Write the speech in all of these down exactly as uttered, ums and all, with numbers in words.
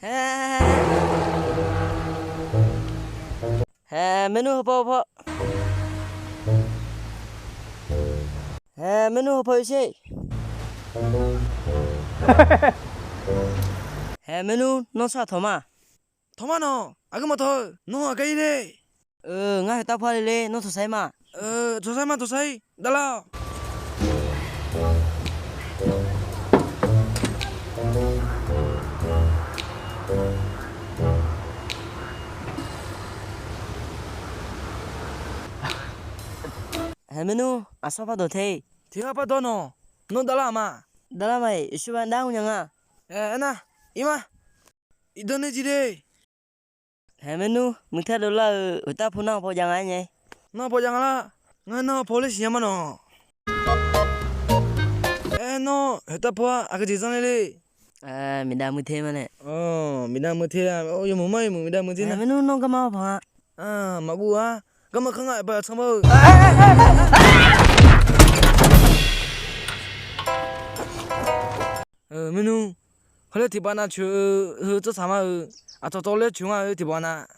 Hae, hae, maernmr heupaw paw. Hae, maernmr heupaw sher. Hae, maernmr nawr tsawrhaq tawq ma. Tawq ma nawq, aqgeu maqtawq-eu, nawr aqgar ir le. Ngar khoeqtavpov-a le le, nawr tawqsar ir ma. Tawqsar ir ma, tawqsar ir, davlar-awq. Hae, maernmr, aqsawr pardawq te. Tiq ghaq pardawq nawq, nawr davlar-aq ma. Davlar ma-iq, yawshir ba dar-eu nya nga. Aernar, ir ma. Iqdan nae jeq le. Hae, maernmr, muiqtae dovlar-eu khoeqtavpov nar paw jav nga aer nya. Nar paw jav nga lar. Ngar nar paw ler siqnya ma nawq. Aer, nawr khoeqtavpov-a aqgeu jeq zanr ler le. Miqdav muiqtae ma nae. Miqdav muiqtae-a, yawmuiq mar yawmuiq miqdav muiqtae nar. Maernmr, nawr garma paq nga. Maqguv-a, garma kar nga aqbaq tsanr ba-eu. Maernmr, heuler tiqbav nav coeq-eu heu tsawrhaq ma-eu, aqcawq tawv laer coeq nga-eu tiqbav nav.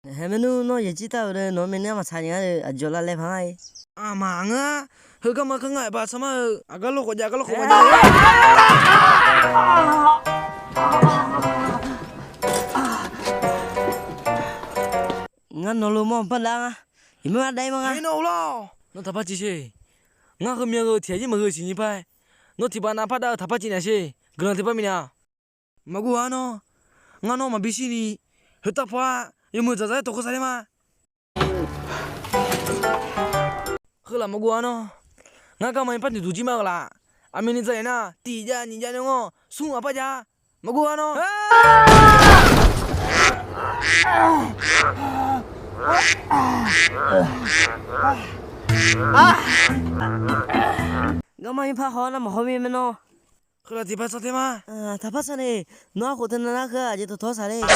Hae, maernmr, nawr yaeqjir taq-euq deuq nawq-anr myavnuiv-anr maqtsaq nya nga-eu, aqjox lavlaev paq nga-e. Aqmaq ngeur-a, heu garma kar nga aqbaq tsanr ma-eu, aqgar lawrkhawf jav, gar lawrkhawf ma jav. Ngar nawq lof mawr-anr bardav nga. Iqmar ardav ir ma nga. Nawr taqpar civ sher. Ngar heumya-eu tiq ghaq jir maqgheu siq nyi par. Nawr tiqbav nav pardav-eu taqpar civ naeq sher. Guiqlanq tiqpav miqnaeq-aq. Maqguv-a nawr. Ngar nawr maqbi shirni, khoeqtavpov-a, yawmuiq dzaqdzaq-aer tawq keuv saqler ma. Heu laf maqguv-a nawr. Ngar garma-ir par noeqduq jir ma-eu laf. Aqmyanni dzaq-aer nar tiq jav nyiq jav nae ngawr smr aqpar jav. Maqguv-a nawr. Garma-ir par haw-awr nar maqhaw mir mae nawr. Heu laf tiqpar sar te ma. Taqpar sar nae, nawr-aq khof teunav nar heu-aq aqjeq tawqtawq saqler.